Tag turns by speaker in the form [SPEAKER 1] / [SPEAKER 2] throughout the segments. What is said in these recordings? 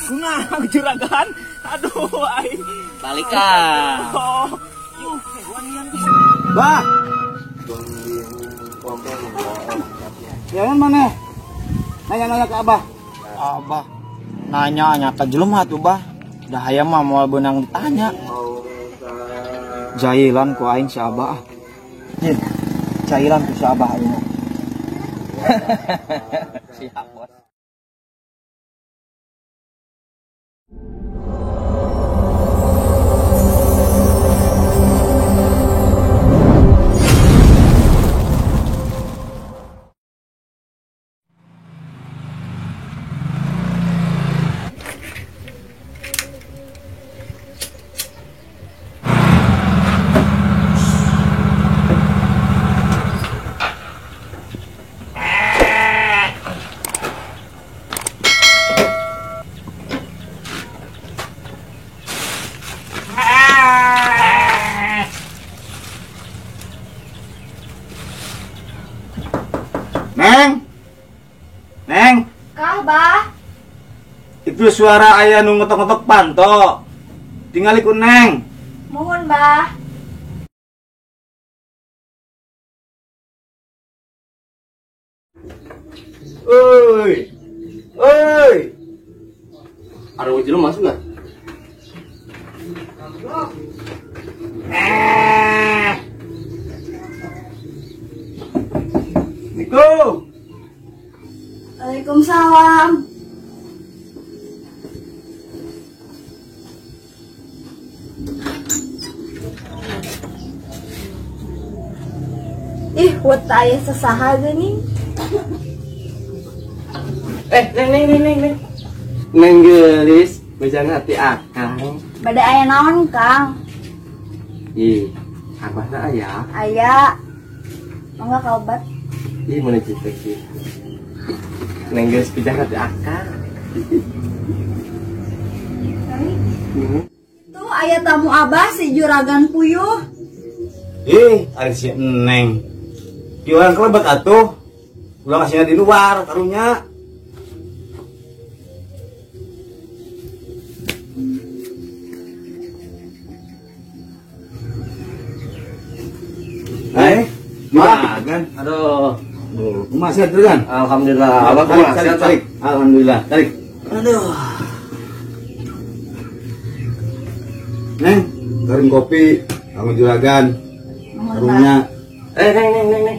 [SPEAKER 1] Kunaon juragan? Aduh aing.
[SPEAKER 2] Balikan.
[SPEAKER 1] Oh.
[SPEAKER 3] Bah. Jangan mana? Nanya-nanya ke Abah.
[SPEAKER 2] Abah nanya-nanya ke jelema tuh, Bah. Dah hayang mah moal beunang ditanya. Jailan ku aing si Abah. Jin. Jailan ku si Abah aing. Siap, Bos.
[SPEAKER 3] Neng, Neng,
[SPEAKER 4] Kah, Bah?
[SPEAKER 3] Itu suara ayah nu ngetok-ngetok panto. Tingali ku Neng.
[SPEAKER 4] Mohon, Bah.
[SPEAKER 3] Oi, oi.
[SPEAKER 5] Ada wajah lu masuk nggak?
[SPEAKER 3] Niko.
[SPEAKER 4] Waalaikumsalam. Ih, wat aya sasaha geuning.
[SPEAKER 5] Neng, neng, neng, neng, neng. Neng geulis, bejana hati akang.
[SPEAKER 4] Bade aya naon, Kang?
[SPEAKER 5] Ih, abahna aya.
[SPEAKER 4] Aya. Mangga kaobat.
[SPEAKER 5] Ih, mana cita sih. Neng geulis bejana hati akang.
[SPEAKER 4] Itu aya tamu abah si Juragan Puyuh.
[SPEAKER 3] Ih, ari si Neng. Ki orang kelebet atuh. Ulah ngasihnya di luar, karunya. Juragan.
[SPEAKER 5] Aduh.
[SPEAKER 3] Kumaha sehat juragan?
[SPEAKER 5] Alhamdulillah. Abah kumaha sehat?
[SPEAKER 3] Tarik. Alhamdulillah. Tarik.
[SPEAKER 2] Aduh.
[SPEAKER 3] Neng, garing kopi, kamu juragan. Karunya.
[SPEAKER 5] Neng, neng, neng, neng.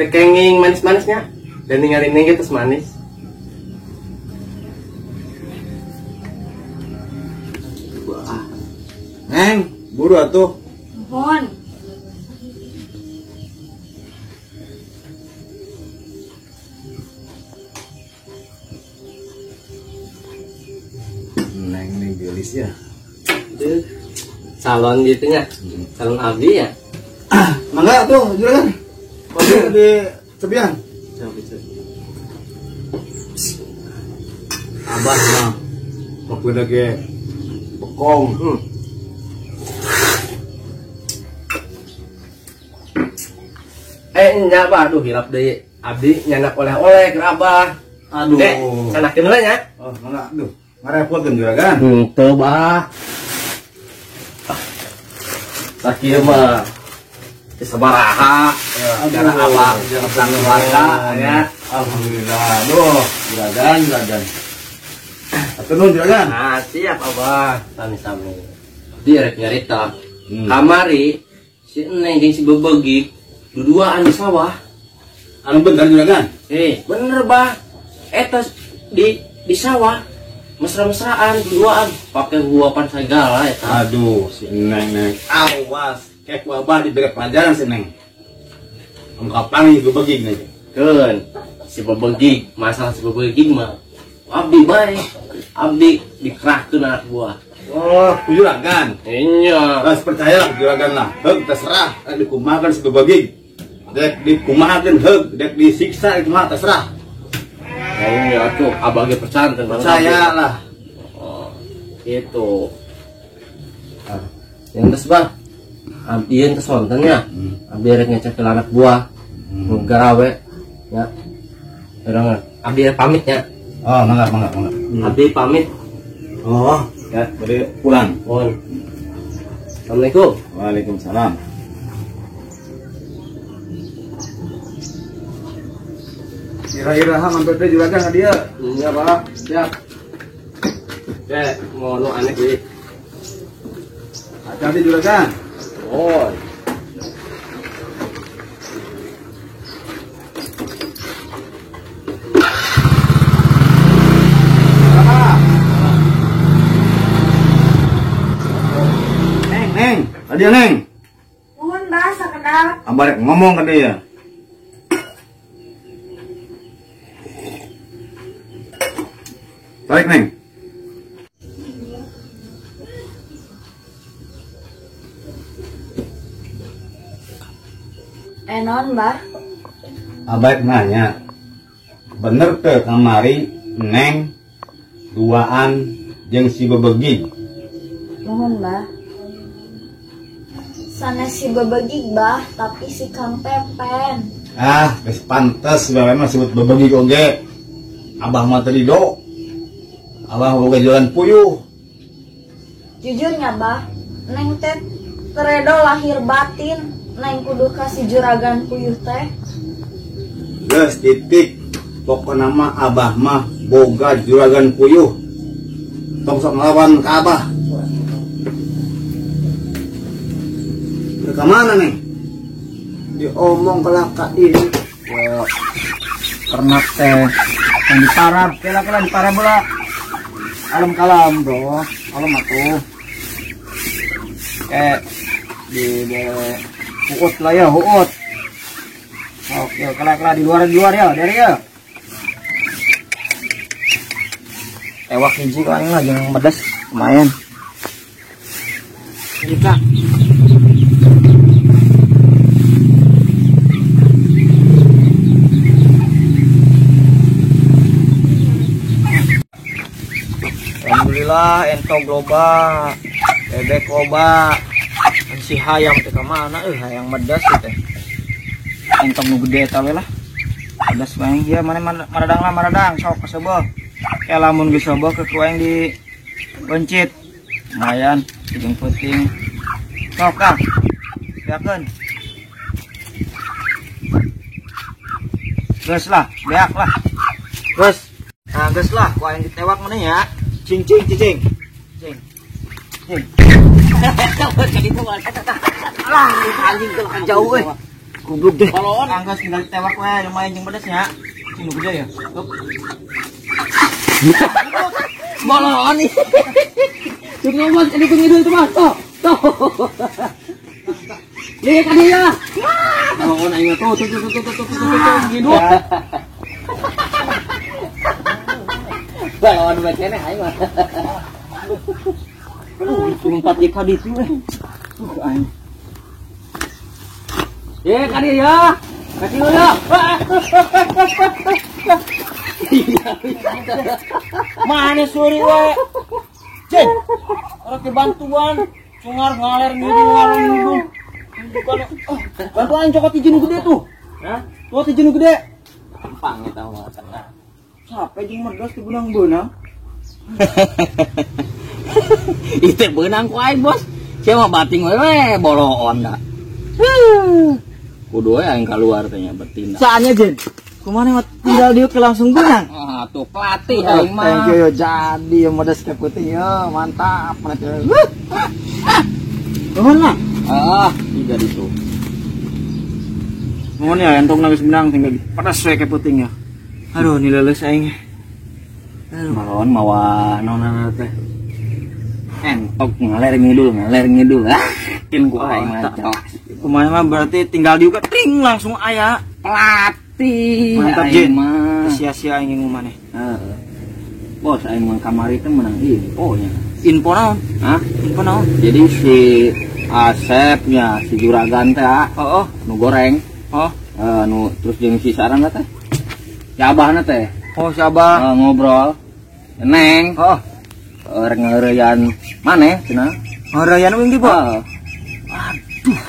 [SPEAKER 5] Tekenging manis-manisnya. Dan ninggalin neng gitu manis.
[SPEAKER 3] Wah. Neng, buru atuh.
[SPEAKER 4] Mohon.
[SPEAKER 3] Neng, neng gelis ya.
[SPEAKER 5] Itu calon gitunya, calon abdi ya.
[SPEAKER 3] Mangga tuh juragan. Kopi di tepian. Abah mah kopi lagi bekong.
[SPEAKER 5] Nya bah, aduh hilap deui. Abdi nyanak oleh-oleh ke abah.
[SPEAKER 3] Aduh.
[SPEAKER 5] Dek, sanakeun heula nya.
[SPEAKER 3] Oh, mangga aduh. Ngarepotkeun juragan.
[SPEAKER 5] Henteu bah. Tah kieu mah sabaraha cara abah jeung keluarga ya.
[SPEAKER 3] Alhamdulillah. Aduh, juragan, juragan. Atur nuhun juragan.
[SPEAKER 5] Nah, siap abah. Sami-sami. Dia rek nyarita. Kamari si Neng jeung si Bebegik duduaan di sawah.
[SPEAKER 3] Anu bener juragan?
[SPEAKER 5] Bener bah. Eta di sawah mesra-mesraan duduaan pakai huapan segala eta.
[SPEAKER 3] Aduh, si Neng, Neng. Awas, kayak wabah diberi pelajaran si Neng. Ungkapan nih Bebegik nih.
[SPEAKER 5] Keun, si Bebegik, masalah si Bebegik mah abdi bae. Abdi dikerahkeun anak buah.
[SPEAKER 3] Oh, juragan.
[SPEAKER 5] Iya.
[SPEAKER 3] Lah percaya lah juragan lah. Heug terserah, rek dikumahakeun si Bebegik. Rek dikumahakeun heug, rek disiksa itu mah terserah.
[SPEAKER 5] Iya tuh, abah ge percanten
[SPEAKER 3] percaya lah.
[SPEAKER 5] Oh, itu. Yang geus bah. Abdi ieu teh sontennya. Abdi rek ngecek ke anak buah. Garawe ya. Urang abdi pamit nya.
[SPEAKER 3] Oh, mangga mangga mangga.
[SPEAKER 5] Abdi pamit.
[SPEAKER 3] Oh, ya, bade pulang.
[SPEAKER 5] Mohon. Assalamualaikum.
[SPEAKER 3] Waalaikumsalam.
[SPEAKER 6] Ira-ira mampir teh juragan ka dieu.
[SPEAKER 5] Iya, Pak. Siap. Oke, mau nu aneh deui.
[SPEAKER 6] Hati-hati juragan.
[SPEAKER 5] Oh.
[SPEAKER 3] Neng, neng, tadi neng.
[SPEAKER 4] Mohon bah sakedap.
[SPEAKER 3] Abah rek ngomong ka dia. Tarik neng.
[SPEAKER 4] Naon bah?
[SPEAKER 3] Abah nanya, bener teu kamari neng duaan jeung si bebegig?
[SPEAKER 4] Mohon bah. Sanes si bebegig bah, tapi si Kang Pepen.
[SPEAKER 3] Ah, geus pantes bae mah sebut bebegig oge. Abah mah teu dido. Abah boga jalan puyuh.
[SPEAKER 4] Jujurnya bah, neng teh teredo lahir batin. Neng kudu kasih juragan puyuh teh.
[SPEAKER 3] Geus titik. Pokona mah abah mah boga juragan puyuh. Tong sok ngelawan ka abah. Ke mana nih?
[SPEAKER 2] Diomong kalah ka ini. Ya, ternak teh yang diparab, kela-kela diparab bola. Alam kalam bro, alam atuh. Kayak di huut lah ya, huut. Oke, kela-kela di luar ya, dari ya. Ewak hiji kan lah, jangan pedas, lumayan. Kita. Alhamdulillah, entog loba, bebek loba. Si hayam teh ka mana euy, hayang medas teh. Entog nu gede eta we lah. Pedas bae ieu mana maradang lah maradang sok kasebeuh. Ya lamun geus sobeuh ke ku aing di pencit. Lumayan jeung peuting. Sok Kang. Beakeun. Geus lah, beak lah. Geus. Nah, geus lah ku aing ditewak mana ya. Cing cing cing. Cing. Cing. Alah, anjing tuh kan jauh euy. Goblok deh. Anggas tinggal ditewak we, lumayan jeung pedes nya. Cing nu gede ya.
[SPEAKER 1] Bolon nih. Cing ngomong ini tuh ngidul tuh mah. Tuh. Tuh. Lihat kan dia. Bolon aing tuh tuh tuh tuh tuh tuh tuh ngidul. Bolon bae keneh aing mah. Lompat di kaditu eh. Aing. Ye kadi ya. Kadi ya.
[SPEAKER 2] Mana suri we? Cing. Ora bantuan, sungar ngaler ngidul ngaler ngidul. Bantuan cokot hiji nu gede tuh. Hah? Cokot hiji nu gede.
[SPEAKER 1] Gampang eta mah cenah.
[SPEAKER 2] Sampai jeung merdos teu beunang-beunang.
[SPEAKER 1] Itu beunang ku aing bos. Sia mah bating we boloon da. Kudu we aing kaluar teh nya bertindak.
[SPEAKER 2] Saanya Jin. Kumaha mah tinggal dieu ke langsung beunang.
[SPEAKER 1] Ah tuh pelatih aing mah.
[SPEAKER 2] Thank you yo jadi yo modes ke putih yo mantap. Nuhun lah.
[SPEAKER 1] Ah, tiga itu.
[SPEAKER 2] Nuhun ya entong geus beunang tinggal pedes we ke putih ya. Aduh ni leuleus aing.
[SPEAKER 1] Aduh malon mawa naon teh. Entok ngaler ngidul ah. Kin ku aing mah.
[SPEAKER 2] Kumaha mah berarti tinggal dieu ting langsung aya
[SPEAKER 1] pelatih.
[SPEAKER 2] Mantap Jin. Sia-sia aing ngingu maneh.
[SPEAKER 1] Heeh. Bos aing mah kamari teh menang info nya.
[SPEAKER 2] Info naon?
[SPEAKER 1] Hah?
[SPEAKER 2] Info naon?
[SPEAKER 1] Jadi si Asepnya si juragan teh
[SPEAKER 2] heeh,
[SPEAKER 1] nu goreng.
[SPEAKER 2] Oh,
[SPEAKER 1] nu terus jeung si sarang teh. Si abahna teh.
[SPEAKER 2] Oh, si abah.
[SPEAKER 1] Ngobrol. Neng.
[SPEAKER 2] Oh.
[SPEAKER 1] Rek ngeureyan maneh cenah.
[SPEAKER 2] Ngeureyan uing di, Pak. Aduh.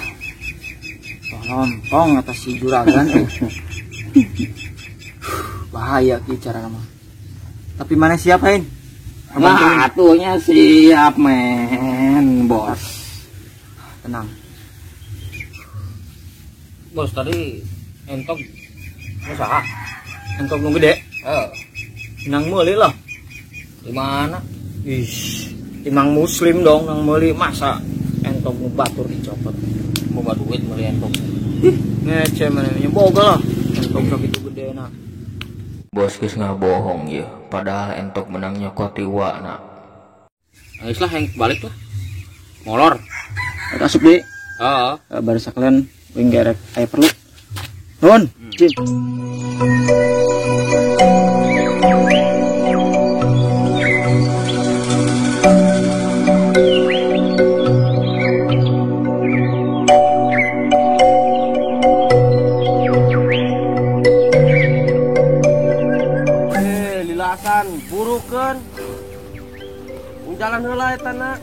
[SPEAKER 2] Lontong atas si juragan. Bahaya ki cara mah. Tapi mana siap, Hein?
[SPEAKER 1] Nah, atuhnya siap, men, bos.
[SPEAKER 2] Tenang.
[SPEAKER 5] Bos, tadi entog usaha.
[SPEAKER 2] Entog nu gede?
[SPEAKER 5] Heeh.
[SPEAKER 2] Nang meuli lah.
[SPEAKER 5] Di mana?
[SPEAKER 2] Ih, imang muslim dong nang meuli, masa entog nu batur dicopot.
[SPEAKER 5] Boga duit meuli entog.
[SPEAKER 2] Ih, ngece mana nya boga lah. Entog sakitu gedena.
[SPEAKER 7] Bos geus ngabohong ya, padahal entok menang nyokot iwa na.
[SPEAKER 5] Geus lah yang balik lah. Molor.
[SPEAKER 2] Asup deui.
[SPEAKER 5] Heeh.
[SPEAKER 2] Baru sakalian wing gerek aya perlu. Nuhun, Cin.
[SPEAKER 5] Burukeun. Jalan heula eta na.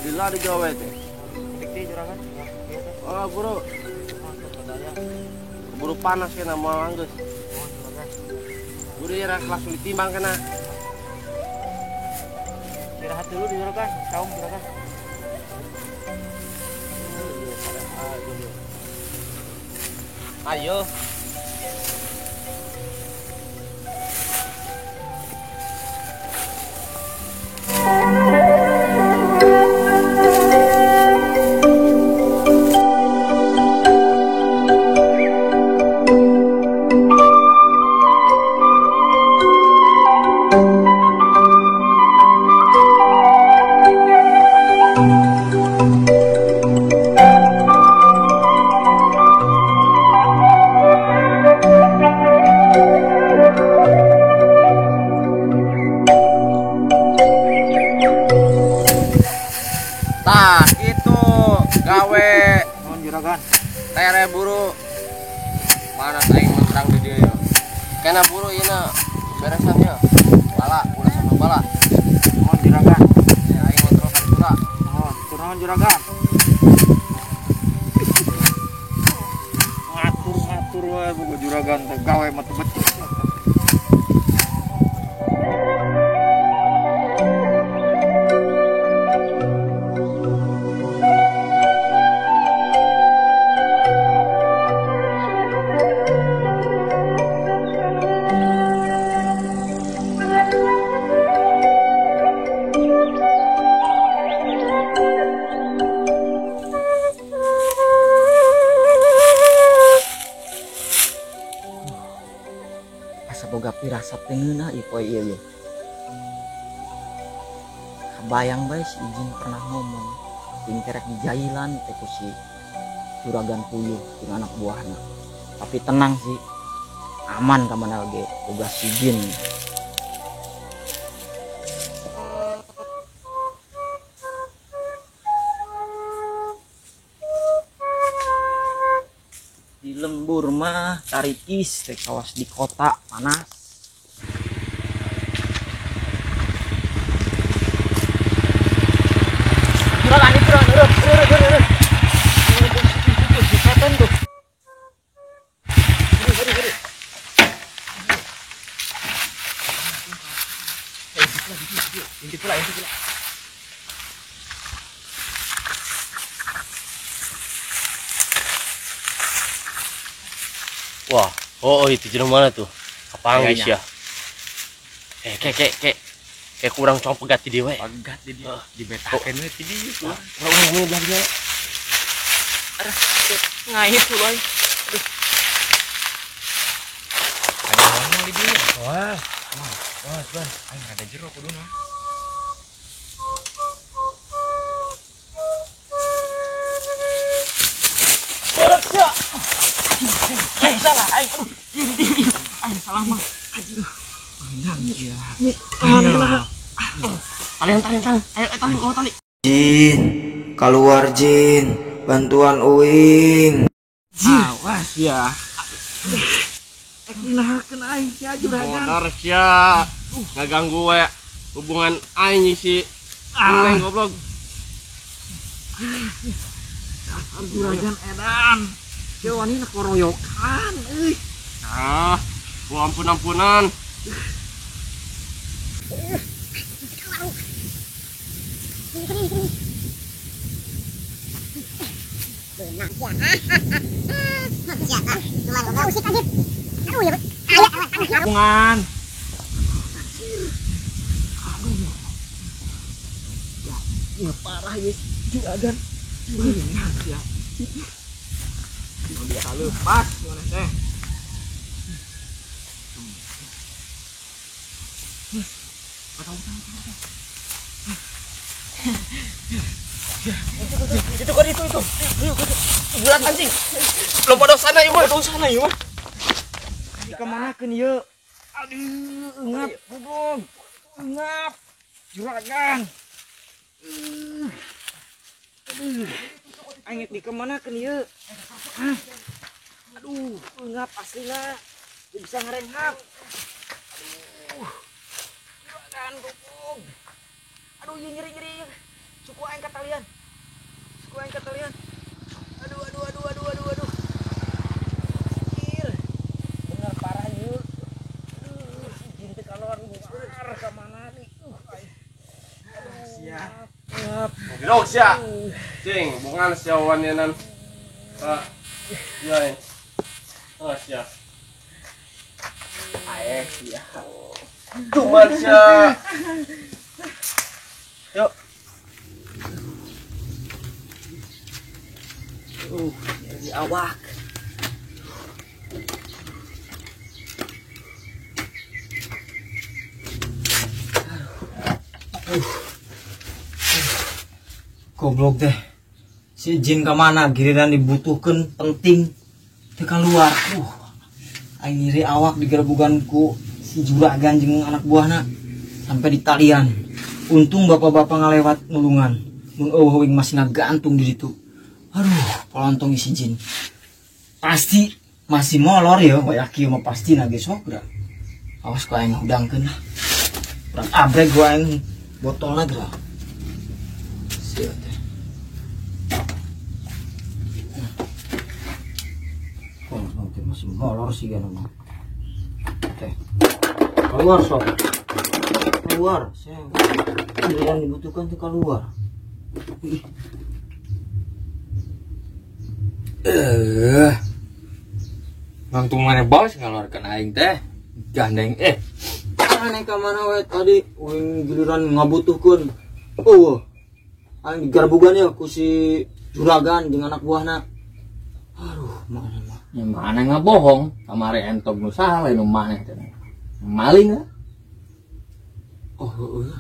[SPEAKER 5] Lila digawe teh. Oh, buru. Buru panas kena moal anggeus. Buru ya langsung ditimbang kena.
[SPEAKER 2] Istirahat dulu di juragan, saum juragan.
[SPEAKER 5] Ayo. Tah itu gawe
[SPEAKER 2] nuhun juragan.
[SPEAKER 5] Tere buru. Panas aing menterang di dieu ya. Kena buru ieu na beresan ya. Bala ulah sama bala.
[SPEAKER 2] Nuhun juragan.
[SPEAKER 5] Ya aing ngontrol ka ditu.
[SPEAKER 2] Nuhun, nuhun juragan. Ngatur-ngatur wae boga juragan teh gawe mah teu becus. Boga pirasat teh ngeunah ieu poe ieu ye. Kabayang bae si Ijin pernah ngomong ting terek dijailan teh ku si juragan puyuh jeung anak buahna. Tapi tenang sih, aman ka mana ge boga si Ijin. Di lembur mah tarikis teh kawas di kota panas. Juragan itu urut urut urut. Setan tuh. Intip pula, intip pula.
[SPEAKER 5] Wah, oh itu jeruk mana tuh? Kapanggis ya. Kayak kurang cong pegat di dia we.
[SPEAKER 1] Pegat di dia. Dibetakeun we ti dieu tuh.
[SPEAKER 5] Urang belah dia.
[SPEAKER 2] Aduh, ngait tuh, boy. Aduh.
[SPEAKER 1] Aya naon di dieu? Wah. Wah, Ban. Aing ada jero kuduna.
[SPEAKER 2] Salah, aing. Aduh, aing salah mah. Aduh. Menang ya. Tali, tali, tali. Ayo, tali, mau tali.
[SPEAKER 7] Jin, keluar Jin, bantuan uing.
[SPEAKER 2] Awas ya. Kena aing sia juragan.
[SPEAKER 5] Bodor sia. Ngaganggu we hubungan aing si Neng goblok.
[SPEAKER 2] Juragan edan. Ya wani nak koroyokan euy.
[SPEAKER 5] Ah, gua ampun-ampunan.
[SPEAKER 2] Bungan. Aduh. Ya parah ya juragan. Ya. Dia lepas gimana teh? Itu kan itu. Bulan anjing. Lompat dosana ieu mah, dosana ieu mah. Kemanakeun ieu? Aduh, ngap goblok. Ngap. Juragan. Aduh. Aing di kemanakeun ieu? Aduh, ngap aslina. Teu bisa ngarenghap. Aduh. Juragan goblok. Aduh, ieu nyeri-nyeri. Suku aing katalian. Suku aing katalian. Aduh. Anjir. Bener parah ieu. Aduh, jin teh keluar ka mana deui. Aduh, sia. Ngap.
[SPEAKER 5] Goblok sia. Cing, bungan sia wanyenan. Ah. Iya. Ah sia. Ae sia. Cuman sia. Yuk.
[SPEAKER 2] Jadi awak. Goblok deh. Si jin kemana? Giliran dibutuhkan penting teu keluar. Aing nyeri awak digerebugan ku si juragan jeung anak buahna sampai di talian. Untung bapak-bapak ngalewat nulungan. Mun eueuh masih ngagantung di ditu. Aduh, pelontong isi jin. Pasti masih molor ya, waya kieu mah pasti nage sok geura. Awas ku aing hudangkeun lah. Urang abrek gua aing botolna geura. Sia teh. Kok masih molor sih kan mah. Teh. Keluar sok. Keluar, sia. Giliran dibutuhkan tuh keluar. Ih.
[SPEAKER 7] Langsung mana bos ngeluarkan aing teh gandeng aneh ka mana we tadi uing giliran ngabutuhkeun. Eueuh. Aing digarbugan ya ku si juragan jeung anak buahna. Aduh, mana mah.
[SPEAKER 1] Ya mana ngabohong, kamari entog nu saha lain nu maneh teh. Maling ah.
[SPEAKER 7] Oh, heueuh.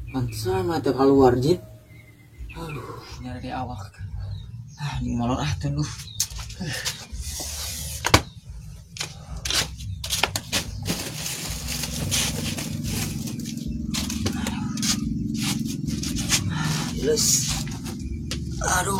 [SPEAKER 7] Pantesan mah teu kaluar jin. Aduh, nyari awak. Ah, ini molor ah tuh lu. Les. Aduh.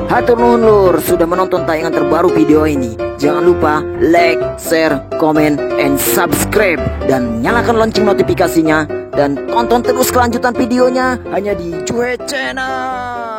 [SPEAKER 2] Hatur nuhun lur sudah menonton tayangan terbaru video ini. Jangan lupa like, share, komen, and subscribe. Dan nyalakan lonceng notifikasinya. Dan tonton terus kelanjutan videonya hanya di Juhe Channel.